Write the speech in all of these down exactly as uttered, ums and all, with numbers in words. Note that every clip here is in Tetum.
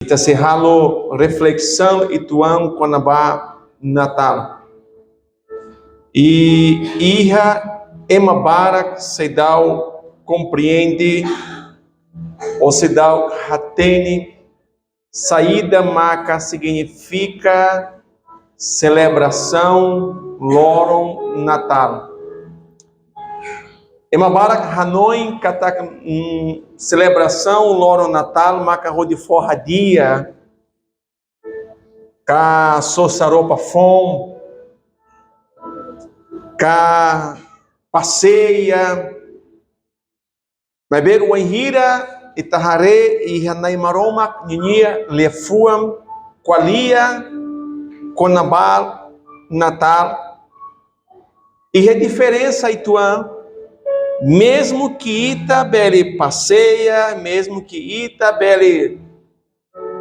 Ita sei halo reflesaun uitoan kona-ba Natál. I iha ema barak seidauk komprende ou seidauk hatene saida maka signifika selebrasaun loron Natál. Ema barak hanoin katak, mm, selebrasaun loron Natál maka hodi fó hadi'a, ka sosa roupa foun, ka paseia. Maibé wainhira ita haree iha Nai Maromak ninia liafuan ko'alia kona-ba Natál, iha diferensa uitoan. Mezmu ke ita bele paseia, mezmu ke ita bele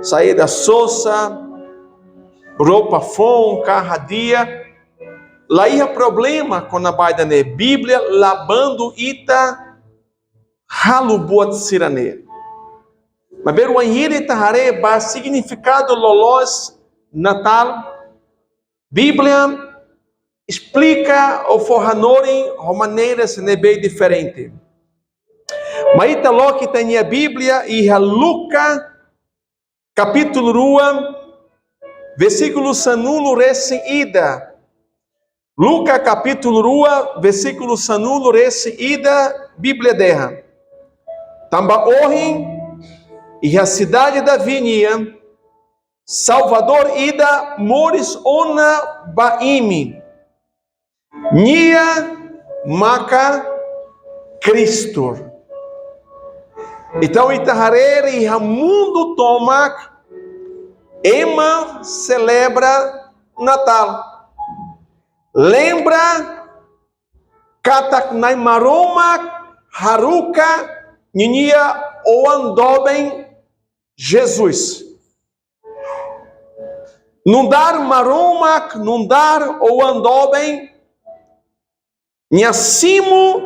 saida, sosa roupa foun ka hadi'a, la iha problema kona-ba ida-ne'e. Bíblia la bandu ita halo buat sira-ne'e. Maibé wainhira ita haree ba signifikadu loloos Natál, Bíblia esplika ou fó hanorin ho maneiras ne'ebé diferente. Mai ita loke ita-nia Bíblia iha Luka kapítulu rua, versíkulu sanulu-resin-ida. Luka kapítulu rua, versíkulu sanulu-resin-ida, Bíblia dehan: Tanba ohin, iha sidade Davi nian, Salvadór ida moris ona ba imi. Nia maka Kristu. Entaun, ita haree iha mundu tomak, ema selebra Natál. Lembra katak Nai Maromak haruka ninia oan doben Jesus. Nu'udar Maromak, nu'udar oan doben, Nia simu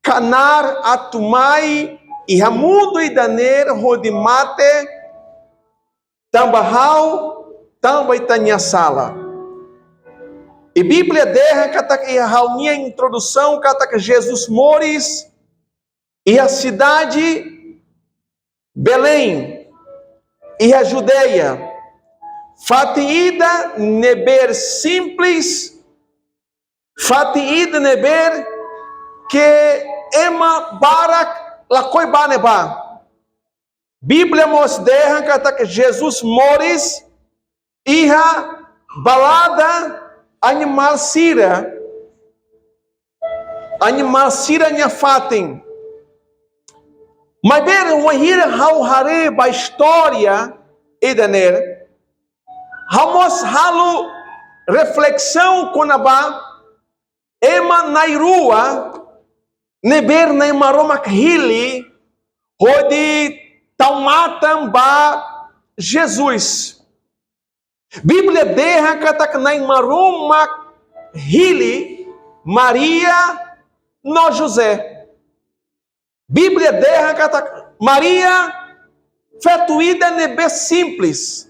knaar atu mai iha mundu ida-ne'e hodi mate tanba ha'u, tanba ita-nia sala. I Bíblia dehan katak iha ha'u-nia introdusaun katak Jesus moris iha sidade Belém, iha Judeia. Fatin ida ne'ebé simples, fatin ida ne'ebé ke ema barak lakohi ba ne'ebá. Bíblia mós dehan katak Jesus moris iha balada animál sira, animál sira-nia fatin. Maibé wainhira ha'u haree ba istória ida-ne'e, ha'u mós halo reflesaun kona-ba ema na'in-rua ne'ebé Nai Maromak hili hodi tau matan ba Jesus. Bíblia dehan katak Nai Maromak hili Maria no José. Bíblia dehan katak Maria feto ida ne'ebé simples,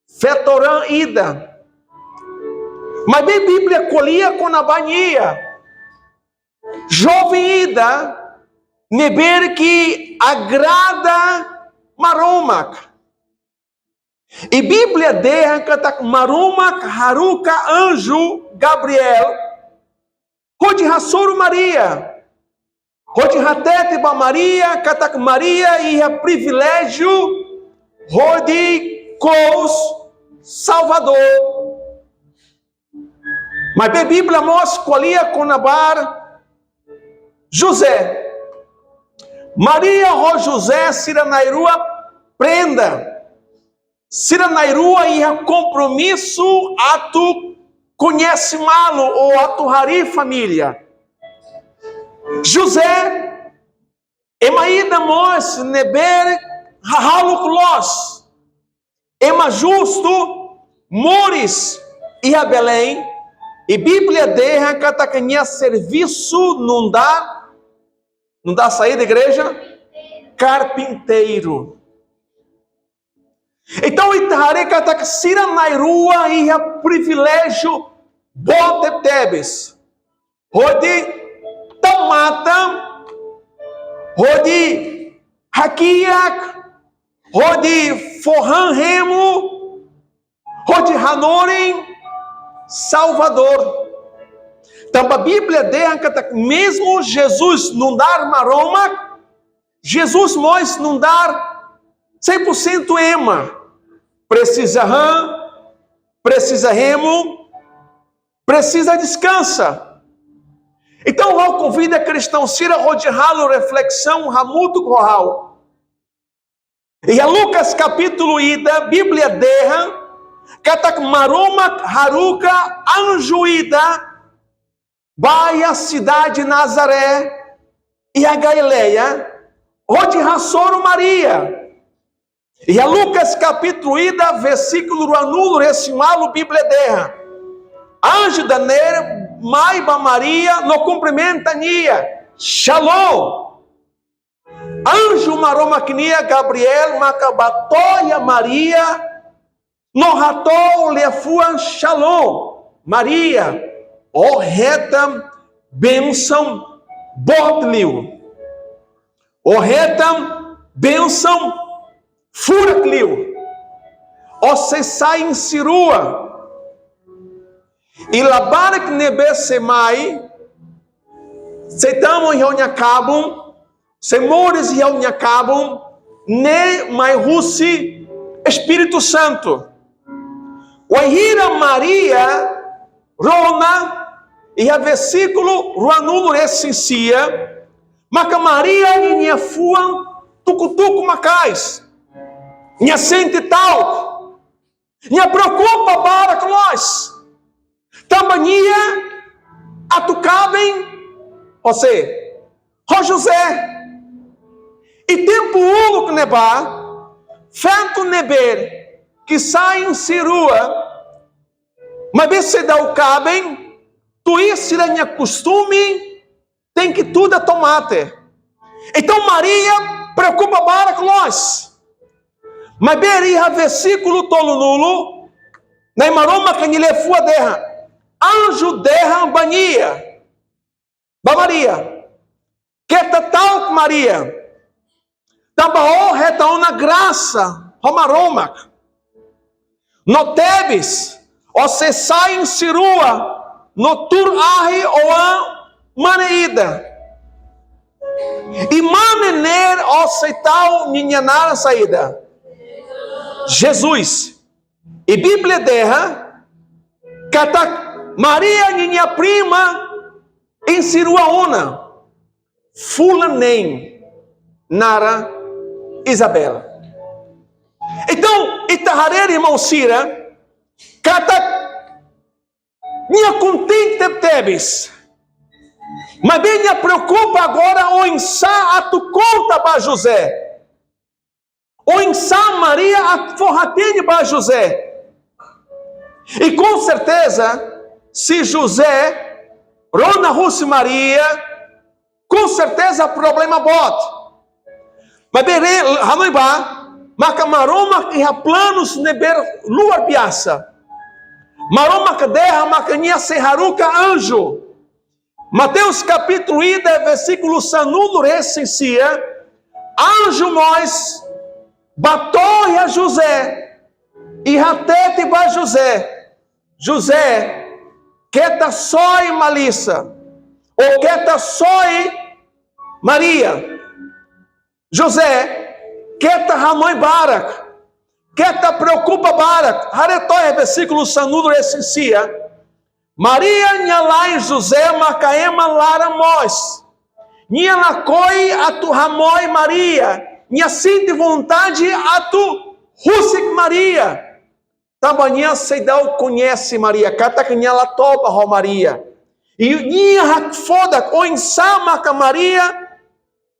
feto-oan ida. Maibé Bíblia ko'alia kona-ba nia, joven ida ne'ebé ke agrada Maromak. I Bíblia dehan katak Maromak haruka anju Gabriel hodi hasoru Maria, hodi hatete ba Maria katak Maria iha priviléjiu hodi kous Salvadór. Maibé Bíblia mós ko'alia kona-ba José. Maria ho José sira na'in-rua prenda. Sira na'in-rua iha kompromisu atu koñese malu ou atu harii família. José, ema ida mós ne'ebé hahalok loos, ema justu, moris iha Belém, i Bíblia dehan katak nia servisu nu'udar, nu'udar saida, igreja? Karpinteiru. Entaun, ita haree katak sira na'in-rua iha priviléjiu boot tebetebes. Hodi tau matan, hodi hakiak, hodi fó han hemu, hodi hanorin Salvadór. Tanba Bíblia dehan katak mezmu Jesus nu'udar Maromak, Jesus mós nu'udar cem por cento ema. Presiza han, presiza hemu, presiza deskansa. Entaun, ha'u konvida kristaun sira hodi halo reflesaun hamutuk ho ha'u. Iha Lucas kapítulu ida, Bíblia dehan katak Maromak haruka anju ida ba iha sidade Nazaré, iha Galileia, hodi hasoru Maria. Iha Lucas kapítulu ida, versíkulu ruanulu-resin-ualu, Bíblia dehan: Anju ida-ne'e mai ba Maria no kumprimenta nia: Shalom! Anju Maromak nian Gabriel maka bá to'o iha Maria no hato'o liafuan: Shalom, Maria, ó hetan bensaun boot liu. Ó hetan bensaun furak liu. Ó sei sa'in sira-rua. I labarik ne'ebé sei mai, sei tama iha ó-nia kabun, sei moris iha ó-nia kabun, ne'e mai husi Espíritu Santu. Wainhira Maria rona, iha versíkulu ruanulu-resin-sia, maka Maria ninia fuan tuku-tuku maka'as. Nia sente ta'uk. Nia preokupa barak loos. Tanba nia atu kaben ho sé? Ho José. I tempu uluk ne'ebá, feto ne'ebé ke sa'in sira-rua, maibé seidauk kaben, tuir sira-nia kostume, tenke tuda to'o mate. Entaun Maria preokupa barak loos. Maibé iha versíkulu tolunulu, Na'i Maromak nia liafuan dehan, anju dehan ba nia, ba Maria: Keta ta'uk Maria, tanba ó hetan ona grasa ho Maromak. No tebes, ó sei sa'in sira-rua, no tuur ahi oan mane ida. I mane ne'e ó sei tau ninia naran saida? Jesus. I Bíblia dehan katak Maria ninia prima isin-rua ona, fulan neen, naran Isabel. Entaun, ita haree, irmaun sira, katak nia kontente tebes. Maibé nia preokupa agora oinsá atu konta ba José. Oinsá Maria atu fó-hatene ba José. I com certeza, se José rona husi Maria, com certeza problema boot. Maibé, hanoin ba, maka Maromak iha planus ne'ebé luar biasa. Maromak dehan maka nia sei haruka anju. Mateus kapítulu ida, versíkulu sanulu-resin-sia, anju mós bá to'o iha José, i hatete ba José: José, keta soe Melissa, ou keta soe Maria. José, keta hanoin barak, keta preokupa barak. Haree to'ok iha versíkulu sanulu-resin-sia. Maria nia la'en José maka ema laran moos. Nia lakohi atu hamoe Maria. Nia sente vontade atu husik Maria. Tanba nia seidauk koñese Maria, katak nia la toba ho Maria. I nia hakfodak oinsá maka Maria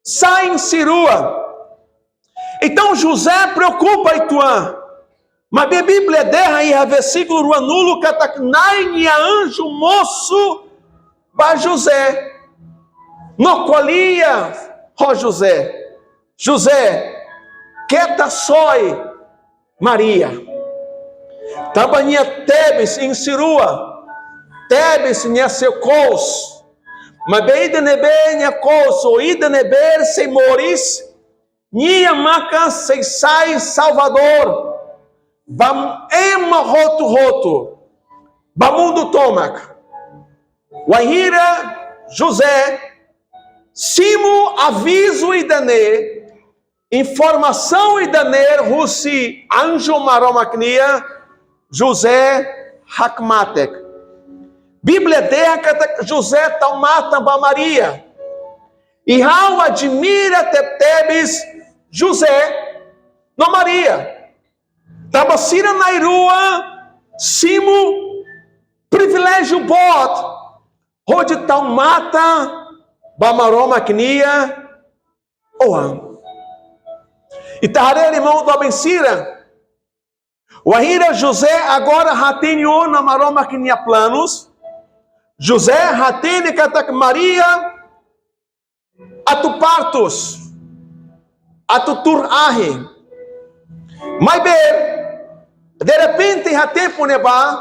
sa'in sira-rua. Entaun José preokupa uitoan. Maibé Bíblia dehan iha versíkulu ruanulu katak Na'i nia anju mosu ba José. No ko'alia ho José: José, keta soe Maria. Tanba nia tebes isin rua, tebes nia sei kous. Maibé ida ne'ebé nia kous, ou ida ne'ebé sei moris, nia maka sei sai Salvadór ba ema hotu-hotu, ba mundu tomak. Wainhira José simu avizu ida-ne'e, informasaun ida-ne'e husi anju Maromak nian, José hakmatek. Bíblia dehan katak José tau matan ba Maria. I ha'u admira tebetebes José no Maria. Tanba sira na'in-rua simu priviléjiu boot hodi tau matan ba Maromak nia oan. Ita haree, irmaun doben sira, wainhira José agora hatene ona Maromak nia planus, José hatene katak Maria atu partus, atu tuur ahi. Maibé, derrepente, iha tempu ne'ebá,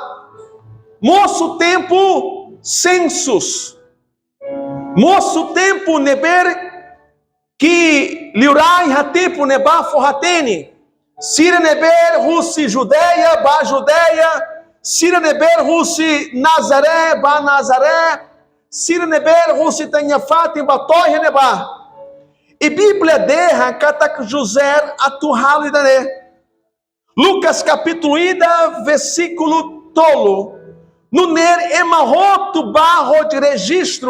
mosu tempu sensus. Mosu tempu ne'ebé ke liurai iha tempu ne'ebá fó-hatene. Sira ne'ebé husi Judeia ba Judeia, sira ne'ebé husi Nazaré ba Nazaré, sira ne'ebé husi ita-nia fatin ba to'o iha ne'ebá. I Bíblia dehan katak José atu halo ida-ne'e. Lucas kapítulu ida, versíkulu tolu, nune'e ema hotu bá hodi rejista.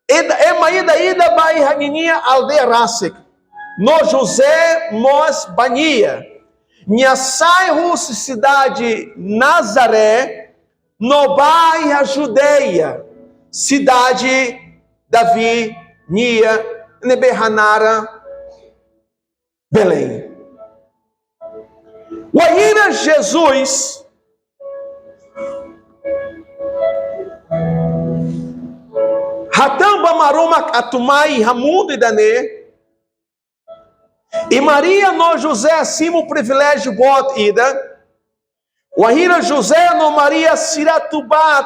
Ida, ema ida-ida bá iha ninia aldeia rasik. No José mós bá nia. Nia sai husi sidade Nazaré, no bá iha Judeia, sidade Davi nian, ne'ebé hanaran Belém. Wainhira Jesus hatán ba Maromak atu mai iha mundu ida-ne'e, i Maria no José simu priviléjiu boot ida. Wainhira José no Maria sira atu bá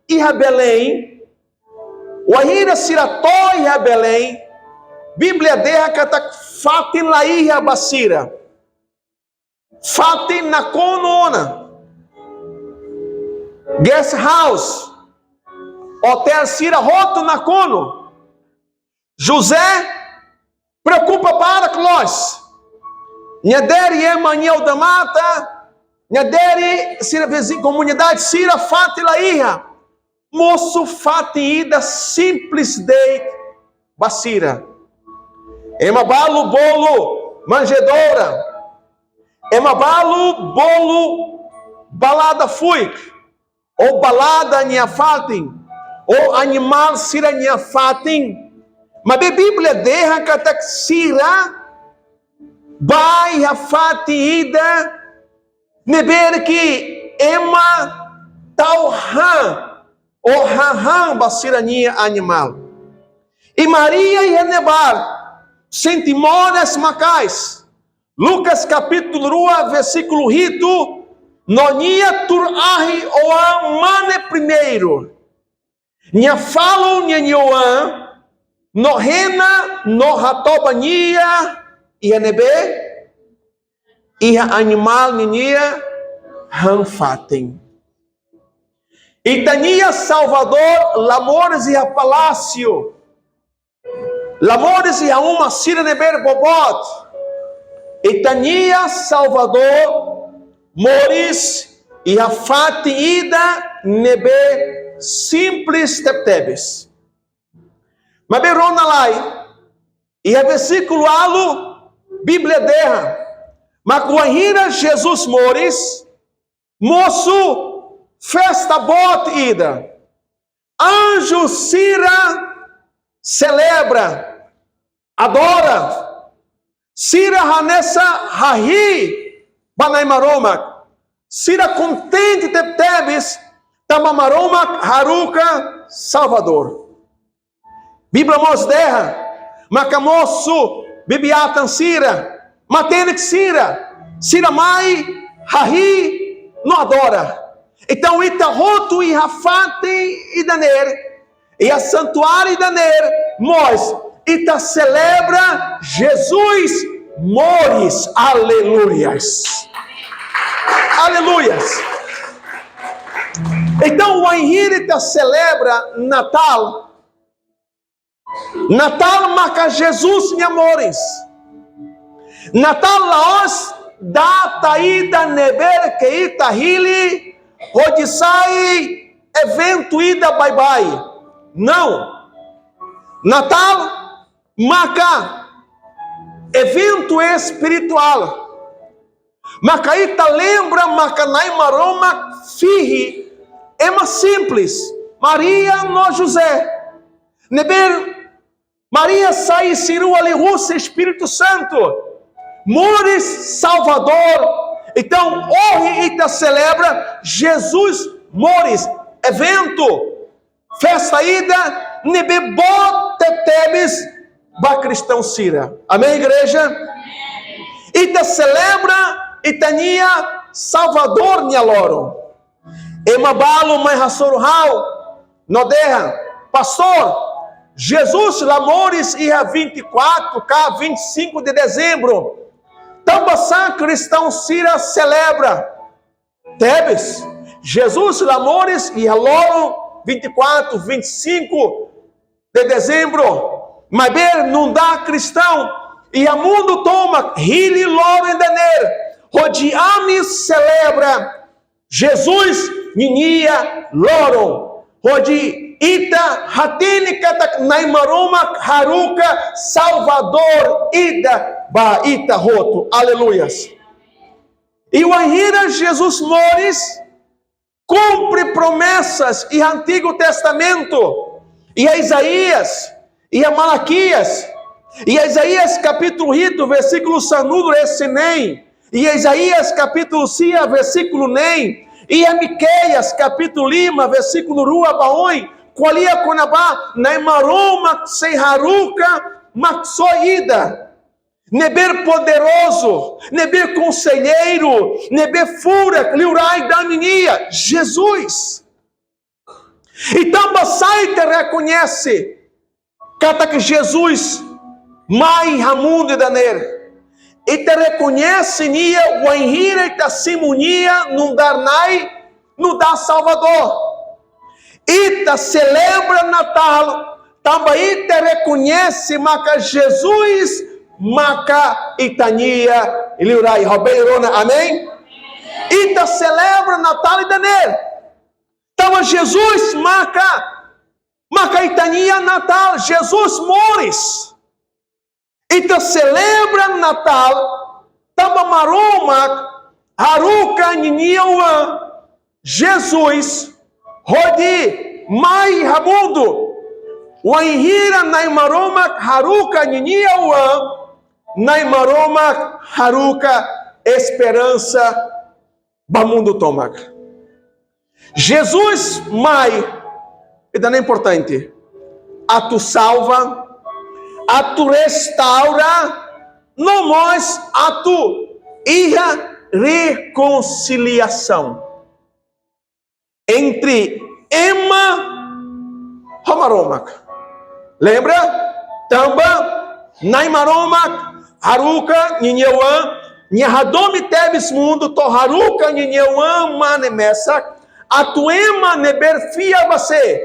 iha Belém, wainhira sira to'o iha Belém, Bíblia dehan katak fatin la iha ba sira. Fatin nakonu ona. Guest house, otél sira hotu nakonu. José preokupa barak loos. Nia dere ema nia odamatan, nia dere sira viziñu, komunidade sira, fatin la iha. Mosu fatin ida simples de'it ba sira. Ema balu bolu manjedoura. Ema balu bolu balada fuik, ou balada nia fatin, ou animál sira-nia fatin. Maibé Bíblia dehan katak sira bá iha fatin ida ne'ebé ke ema tau han, ou hahán ba sira-nia animál. I Maria iha ne'ebá, sente moras maka'as. Lucas kapítulu rua, versíkulu hitu, no nia tuur ahi oan mane primeiru. Nia falun ninia oan, no hena, no hatoba nia iha ne'ebé? Iha animál ninia han-fatin. Ita-nia Salvadór la moris iha palásiu. La moris iha uma sira ne'ebé boboot. Ita-nia Salvadór moris iha fatin ida ne'ebé simples tebetebes. Maibé rona lai, iha versíkulu ualu, Bíblia dehan, mak wainhira Jesus moris, mosu festa boot ida. Anju sira selebra, adora. Sira hanesan hahi'i ba Na'i Maromak. Sira kontente tebetebes, tanba Maromak haruka Salvadór. Bíblia mós dehan, maka mosu bibi-atan sira, matenek sira, sira mai hahi'i no adora. Entaun, ita hotu iha fatin ida-ne'e, iha santuáriu ida-ne'e mós, ita selebra Jesus moris. Aleluias. Aleluias. Entaun, wainhira ita selebra Natál, Natál maka Jesus nia moris. Natál la'ós data ida ne'ebé ke ita hili hodi sai eventu ida baibain. Não. Natál maka eventu espirituál. Maka ita lembra maka Nai Maromak fihi ema simples, Maria no José. Ne'ebé Maria sai isin-rua liuhusi Espíritu Santu, moris Salvadór. Entaun, ohin ita selebra Jesus moris. Eventu, festa ida ne'ebé boot tebes ba kristaun sira. Amen, igreja? Ita selebra ita-nia Salvadór nia loron. Ema balu mai hasoru ha'u no dehan: "Pastór, Jesus la moris iha vinte e quatro ka vinte e cinco de dezembro. Tanba sá kristaun sira selebra?" Tebes, Jesus la moris iha loron vinte e quatro, vinte e cinco de dezembro. Maibé nu'udar kristaun iha mundu tomak, hili loron ida-ne'e hodi ami selebra Jesus ninia loron, hodi ita hatene katak Nai Maromak haruka Salvadór ida ba ita hotu. Aleluias. I wainhira Jesus moris, kumpre promesas iha Antigu Testamentu, iha Isaías, iha Malaquias, iha Isaías kapítulu hitu, versíkulu sanulu-resin-neen, iha Isaías kapítulu sia, versíkulu neen, iha Miqueias kapítulu lima, versíkulu rua ba oin, ko'alia kona-ba Nai Maromak sei haruka Maksoin ida ne'ebé poderozu, ne'ebé konselleiru, ne'ebé furak, liurai dame nian, Jesus. I tanba sá ita rekoñese katak Jesus mai iha mundu ida-ne'e? Ita rekoñese nia wainhira ita simu nia nu'udar Nai, nu'udar Salvadór. Ita selebra Natál tanba ita rekoñese maka Jesus maka ita-nia liurai. Ho beibeik rona, amen? Ita selebra Natál ida-ne'e tanba Jesus maka, maka ita-nia Natál, Jesus moris. Ita selebra Natál tanba Maromak haruka ninia oan Jesus hodi mai iha mundu. Wainhira Nai Maromak haruka ninia oan, Nai Maromak haruka esperansa ba mundu tomak. Jesus mai, ida-ne'e importante, atu salva, atu restaura, no mós atu iha rekonsiliasaun entre ema ho Maromak. Lembra? Tanba Nai Maromak haruka ninia oan, nia hadomi tebes mundu to'o haruka ninia oan mane mesak, atu ema ne'ebé fiar ba sé,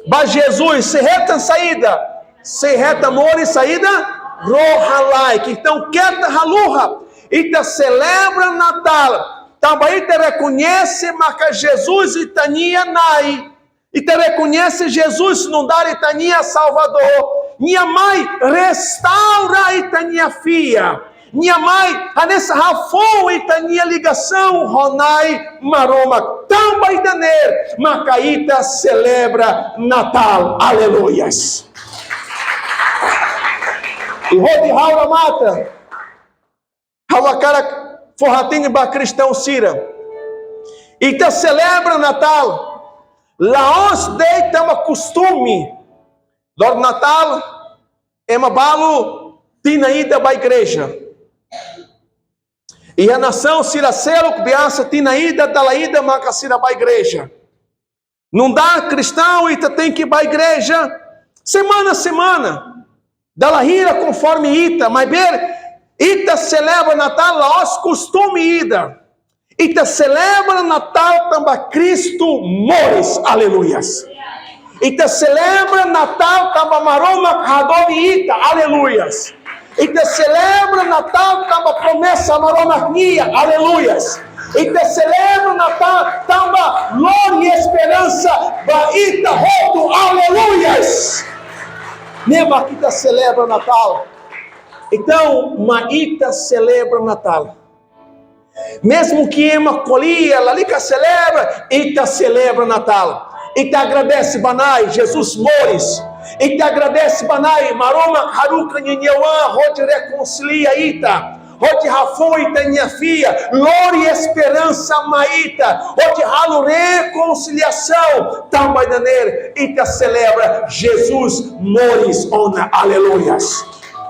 ba Jesus, sei hetan saida? Sei hetan moris saida? Rohan-laek. Entaun, keta haluha, ita selebra Natál tanba ita rekoñese maka Jesus ita-nia Nai. Ita rekoñese Jesus nu'udar ita-nia Salvadór. Nia mai restaura ita-nia fiar. Nia mai hanesan hafoun ita-nia ligasaun ho Nai Maromak. Tanba ida-ne'e maka ita selebra Natál. Aleluias. I hodi ha'u remata, ha'u hakarak fó-hatene ba kristaun sira. Ita selebra Natál la'ós de'it tanba kostume. Loron Natál, ema balu tinan ida bá igreja. Iha nasaun sira seluk biasa tinan ida dala ida maka sira bá igreja. Nu'udar kristaun ita tenke bá igreja semana semana. Dala hira konforme ita, maibé ita selebra Natál la'ós kostume ida. Ita selebra Natál tanba Kristu moris. Aleluias. Ita selebra Natál tanba Maromak hadomi ita. Aleluias. Ita selebra Natál tanba promesa Maromak nian. Aleluias. Ita selebra Natál tanba lori esperansa ba ita hotu. Aleluias. Ne'ebé ita selebra Natál. Entaun, mai ita selebra Natál. Mezmu ke ema ko'alia, lalika selebra, ita selebra Natál. Ita agradese ba Na'i, Jesus moris. Ita agradese ba Na'i, Maromak haruka ninia oan hodi rekonsilia ita, hodi hafoin ita-nia fiar, lori esperansa mai ita, hodi halo rekonsiliasaun, tanba ida-ne'e ita selebra Jesus moris ona. Aleluias.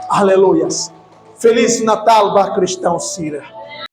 Aleluias. Feliz Natál ba kristaun sira.